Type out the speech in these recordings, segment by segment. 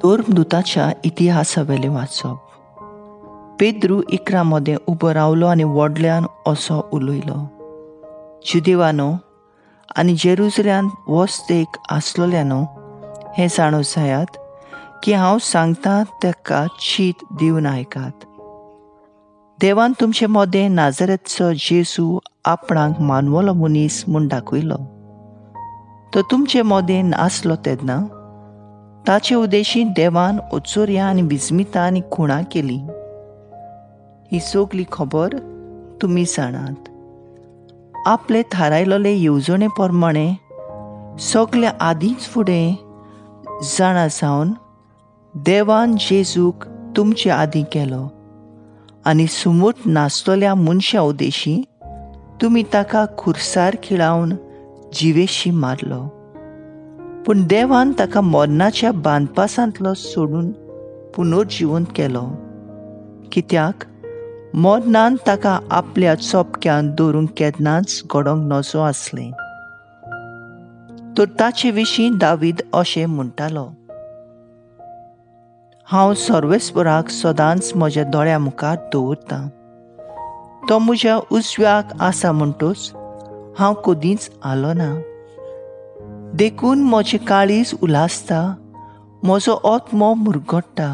धर्मदूताच्या इतिहासावेलें वाचप. पेद्रू 11 मदें उबो रावलो आनी व्हडल्यान असो उलयलो, जुदेवानो आनी जेरुजल्यांत वस्तेक आसलोल्यानो, हें जाणो जायात की हांव सांगता ताका चीत दिवन आयकात. देवान तुमचे मदें नाजरेतचो जेजू आपणाक मानवलो मनीस म्हूण दाखयलो. तो तुमचे मदें नासलो तेन्ना ताचे उद्देशी देवान ओचोर्या आनी विस्मिता आनी खुणां केली. ही सगली खबर तुमी जाणात. आपले थारायलेले येवजणे प्रमाणे सगळे आदींच फुडें जाणा जावन देवान जेजूक तुमचे आदीं केलो आनी सुमूट नासतल्या मनशा उद्देशी तुमी ताका खुर्सार खिळावन जिवेशी मारलो. पूण देवान ताका मरणाच्या बांदपासांतलो सोडून पुनर्जिवंत केलो, कित्याक मरणान ताका आपल्या चोपक्यान दवरूंक केन्नाच घडोवंक नजो आसलें. तर ताचे विशीं दावीद अशें म्हणटालो, हांव सर्वेस्पराक सदांच म्हज्या दोळ्या मुखार दवरतां. तो म्हज्या उजव्याक आसा म्हणटूच हांव कदींच आलो ना. देखून म्हजें काळीज उल्हासता, म्हजो आत्मो मुरगट्टा,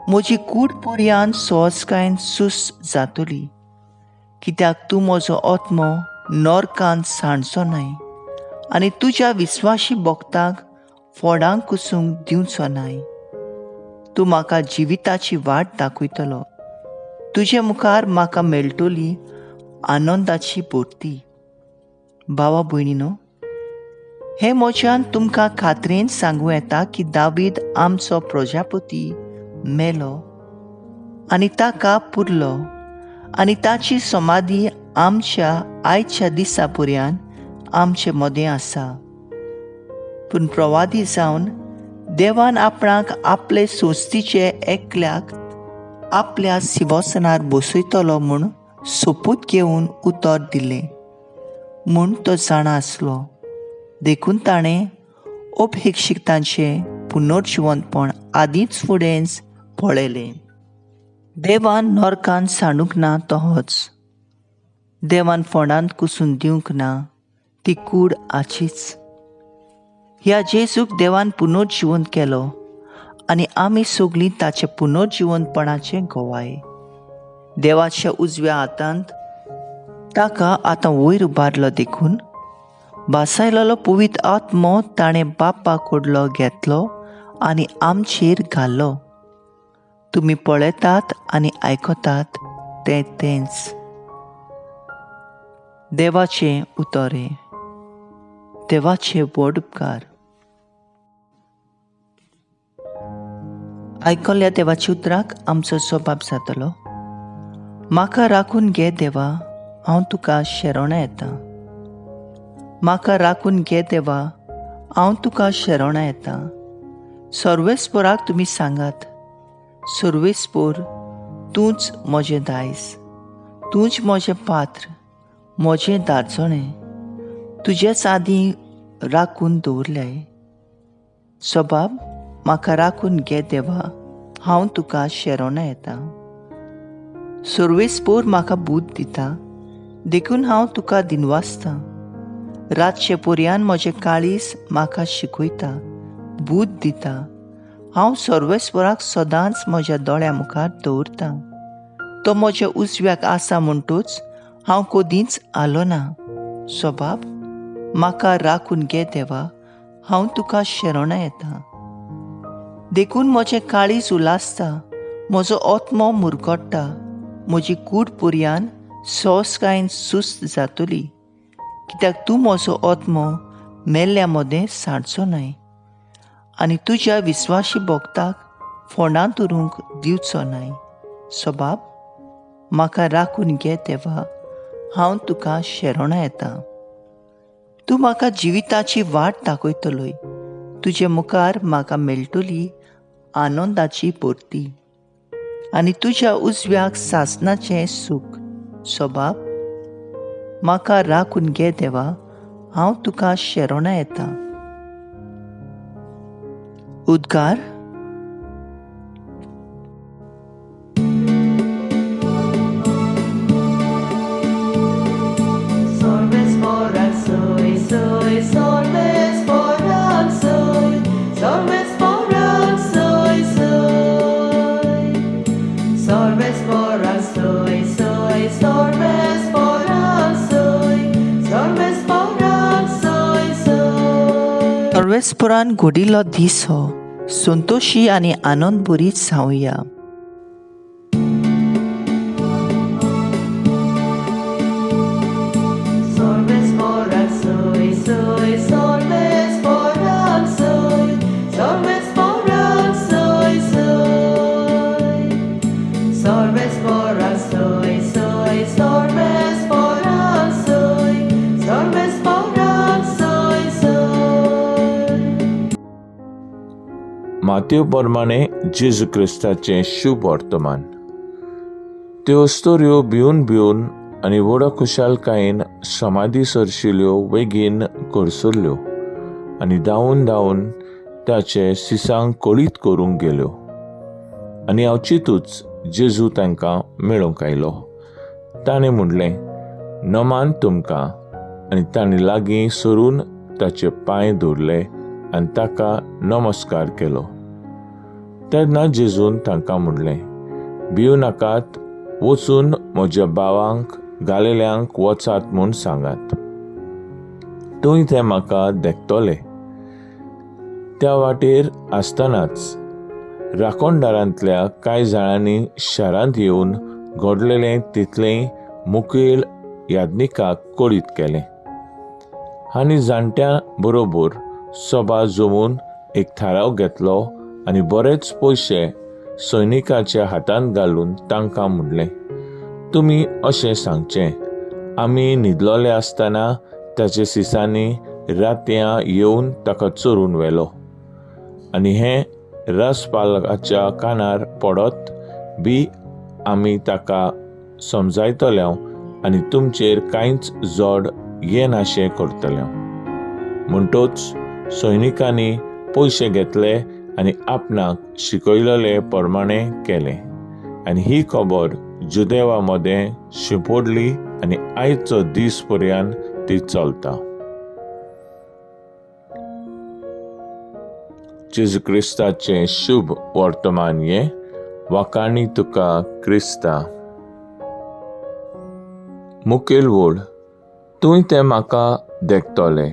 म्हजी कूड पर्यान सहजकायेन सुस्त जातली, कित्याक तूं म्हजो आत्मो नरकांत सांडचो नाय आनी तुज्या विस्वाशी भक्तांक फोडांक कुसूंक दिवचो नाय. तूं म्हाका जिविताची वाट दाखयतलो, तुजे मुखार म्हाका मेळटली आनंदाची भरती. भावा भयणीनो, हें म्हज्यान तुमकां खात्रेन सांगूं येता की दावीद आमचो प्रजापती मेलो आनी ताका पुरलो आनी ताची समाधी आमच्या आयच्या दिसा पर्यंत आमचे मदें आसा. पूण प्रवादी जावन देवान आपणाक आपले संस्थेचे एकल्याक आपल्या सिंहासनार बसयतलो म्हूण सोपूत घेवन उतर दिलें म्हूण तो जाणा आसलो. देखून ताणें अपेक्षितांचें पुनर्जिवंतपण आदींच फुडेंच पळयलें. देवान नरकान सांडूंक ना तो होच, देवान फोंडांत कुसून दिवंक ना ती कूड आचीच. ह्या जेजूक देवान पुनर्जिवंत केलो आनी आमी सगलीं ताचे पुनर्जिवंतपणाचे गवाय. देवाच्या उजव्या हातांत ताका आतां वयर उबारलो, देखून भासायलेलो पवित्र आत्मो ताणें बापा कडलो घेतलो आनी आमचेर घालो. तुमी पळयतात आनी आयकतात तें तेंच. देवाचें उतर हें. देवाचे व्हड उपकार. आयकल्ल्या देवाच्या उतराक आमचो स्वभाव जातलो. म्हाका राखून घे देवा, हांव तुका शरणां येता. म्हाका राखून घे देवा, हांव तुका शरणां येता. सर्वेस्पराक तुमी सांगात, सर्वेस्पर तूंच म्हजें दायज, तूंच म्हजें पात्र, म्हजें दारजणें, तुजेच आदीं राखून दवरल्याय. सबाब म्हाका राखून घे देवा, हांव तुका शरणां येता. सर्वेस्पर म्हाका बूद दिता, देखून हांव तुका दिनवासता. रातचे पर्यान म्हजें काळीज म्हाका शिकयता, बूद दिता. हांव सर्वेस्पराक सदांच म्हज्या दोळ्या मुखार दवरतां. तो म्हज्या उजव्याक आसा म्हणटूच हांव कदींच आलो ना. सबाब म्हाका राखून घे देवा, हांव तुका शरणां येता. देखून म्हजें काळीज उल्हासता, म्हजो आत्मो मुरगट्टा, म्हजी कूड पर्यान सहजकायेन सुस्त जातली, कित्याक तूं म्हजो आत्मो मेल्ल्या मदें सांडचो न्हय आनी तुज्या विस्वाशी भक्ताक फोंडांत उरूंक दिवचो न्हय. सबाब म्हाका राखून घे देवा, हांव तुका शरणां येता. तूं म्हाका जिविताची वाट दाखयतलोय, तुजे मुखार म्हाका मेळटली आनंदाची भरती आनी तुज्या उजव्याक सासणाचें सूख. सबाब म्हाका राखून घे देवा, हांव तुका शरणां येता. उद्गार. सर्वेस्परान घडिल्लो दीस हो, संतोशी आनी आनंद बरीच जावया. मातेव प्रमाणे जेजू क्रिस्ताचें शुभ वर्तमान. त्यो अस्तोऱ्यो भिवन भिवन आनी व्हडा खुशालकायेन समाधी सरशिल्यो वेगीन करसरल्यो आनी धांवून धांवून ताचे सिसांक कळीत करूंक गेल्यो. आनी अवचितूच जेजू तांकां मेळूंक आयलो. ताणें म्हणलें, नमान तुमकां. आनी ताणें लागीं सरून ताचे पांय धरले आनी ताका नमस्कार केलो. तेन्ना जेजून तांकां म्हणलें, भिवू नाकात, वचून म्हज्या भावांक गालेल्यांक वचात म्हूण सांगात, थंय ते म्हाका देखतले. त्या वाटेर आसतनाच राखणदारांतल्या कांय जाणांनी शारांत येवन घडलेलें तितलें मुखेल याज्ञिकाक कळीत केलें आनी जाणट्यां बरोबर सभा जमून एक थाराव घेतलो आनी बरेच पयशे सैनिकाच्या हातांत घालून तांकां म्हणलें, तुमी अशें सांगचें, आमी न्हिदलोले आसतना ताचे सिसांनी रातयां येवन ताका चोरून व्हेलो. आनी हें रसपालकाच्या कानार पडत बी आमी ताका समजायतले आनी तुमचेर कांयच जोड येनाशें करतले. म्हणटोच सैनिकांनी पयशे घेतले आनी आपणाक शिकयलेले प्रमाणे केलें. आनी ही खबर जुदेवा मदें शिंपडली आनी आयचो दीस पर्यंत ती चलता. जेजू क्रिस्ताचें शुभ वर्तमान हें. वाखाणी तुका क्रिस्ता. मुखेल वळ, तूं तें म्हाका देखतले.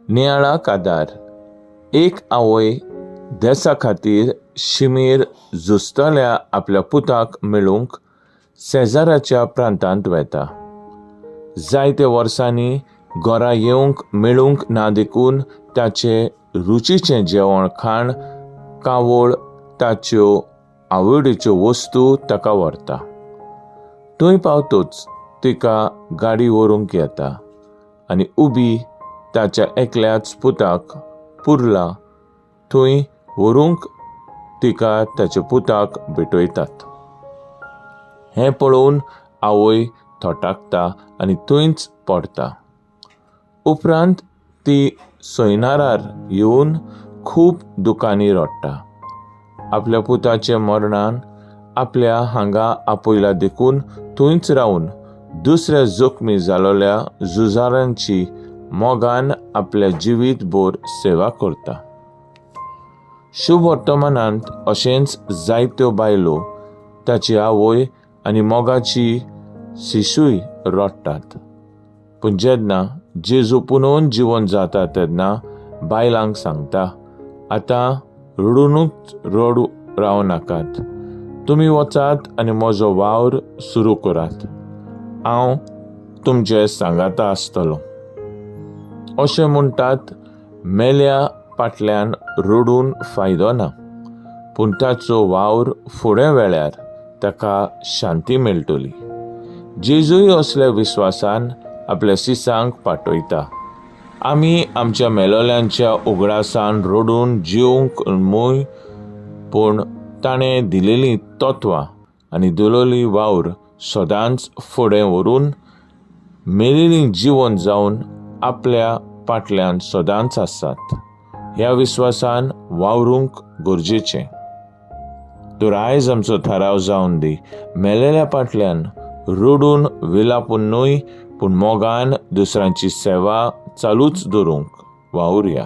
नियाळाक आदार. एक आवय देसा खातीर शिमेर झुजतल्या आपल्या पुताक मेळूंक शेजाराच्या प्रांतांत वेता. जायते वर्सांनी घरा येवंक मेळूंक ना देखून ताचे रुचीचें जेवण खाण कावळ ताच्यो आवडीच्यो वस्तू ताका व्हरता. थंय पावतोच तिका गाडी व्हरूंक येता आनी उबी ताच्या एकल्याच पुताक पुरला थंय व्हरूंक तिका ताच्या पुताक भेटयतात. हें पळोवन आवय थोटाकता आनी थंयच पडटा. उपरांत ती सैनारार येवन खूब दुकांनी रडटा. आपल्या पुताचे मरणान आपल्या हांगा आपयला देखून थंयच रावन दुसऱ्या जखमी जालोल्या झुजारांची मोगान आपल्या जिवीत भर सेवा करता. शुभ वर्तमानांत अशेंच जायत्यो बायलो ताची आवय आनी मोगाची शिशूय रडटात. पूण जेन्ना जेजू पुनोवन जिवन जाता तेन्ना बायलांक सांगता, आतां रडुनूच रडू रावं नाकात, तुमी वचात आनी म्हजो वावर सुरू करात, हांव तुमचे सांगाता आसतलो. अशें म्हणटात, मेल्या फाटल्यान रडून फायदो ना, पूण ताचो वावर फुडें वेळार ताका शांती मेळटली. जेजूय असल्या विस्वासान आपल्या सिसांक पाठयता. आमी आमच्या मेलोल्यांच्या उगडासान रडून जिवंक मूय, पूण ताणें दिलेलीं तत्वां आनी दिलोली वावर सदांच फुडें व्हरून मेलेलीं जिवन जावन आपल्या फाटल्यान सदांच आसात. ह्या विस्वासान वावरूंक गरजेचें. तर आयज आमचो थाराव जावन दी, मेलेल्या फाटल्यान रडून विलापून न्हय, पूण मोगान दुसऱ्यांची सेवा चालूच दवरूंक वावुरया.